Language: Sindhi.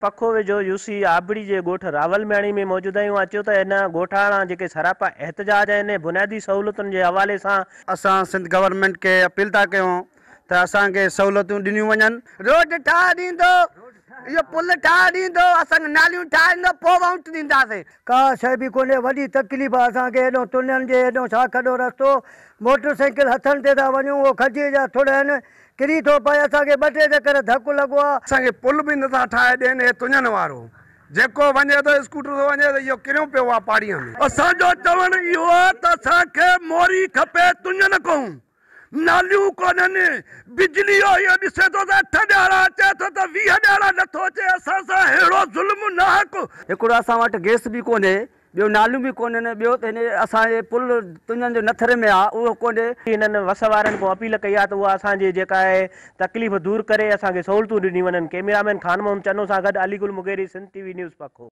پکو ويجهو يو سي آبڙي جي ڳوٺ راول مياڻي ۾ موجود آهيون اچو ته هن ڳوٺاڻا جيڪي سراپا احتجاج آهن بنيادي سهولتن جي حوالي سان. اسان سنڌ گورنمينٽ کي اپيل ٿا ڪيون ته اسان کي سهولتون ڏنيون وڃن. روڊ ٺاهي ڏيندو، اهو پل ٺاهي ڏيندو، اسان کي ناليون ٺاهي ڏيندو پوء ووٽ ڏينداسين. ڪا شيء به ڪونهي وڏي تڪليف آ اسان کي هيڏو تنين جي هيڏو شاخ ڏو رستو موٽر سائيڪل هٿن تي ٿا وڃون اهو کجي جا ٿڙ آهن ڪري ٿو پئي اسان کي ٻه ٽي چڪر ڌڪ لڳو آ. اسان کي پل به نٿا ٺاهي ڏين هي تنين وارو جيڪو وڃي ٿو اسڪوٽر تي وڃي ته اهو ڪريو پيو آ پاڙي ۾. اسان جو چوڻ اهو آ ته اسان کي موري کپي تنين کون ناليون ڪونهن بجلي جو اهو ڏسي ٿو ته اٺ ڏهاڙا اچي ٿو ته 20 ڏهاڙا نٿو اچي اسان سان ههڙو ظلم ناحق. هڪڙو اسان وٽ گئس به ڪونهي ٻيو ناليون به ڪونهن، ٻيو ته هن اسان جي پل تنجن جو نٿر ۾ آ اهو ڪونهي. هنن وس وارن کان اپيل ڪئي آ ته اها اسان جي جيڪا آهي تڪليف دور ڪري اسان کي سهولتون ڏنيون وڃن. ڪئميرا مين خان محمد چنو سان گڏ Ali Gul Mugheri, Sindh T V news Pakho.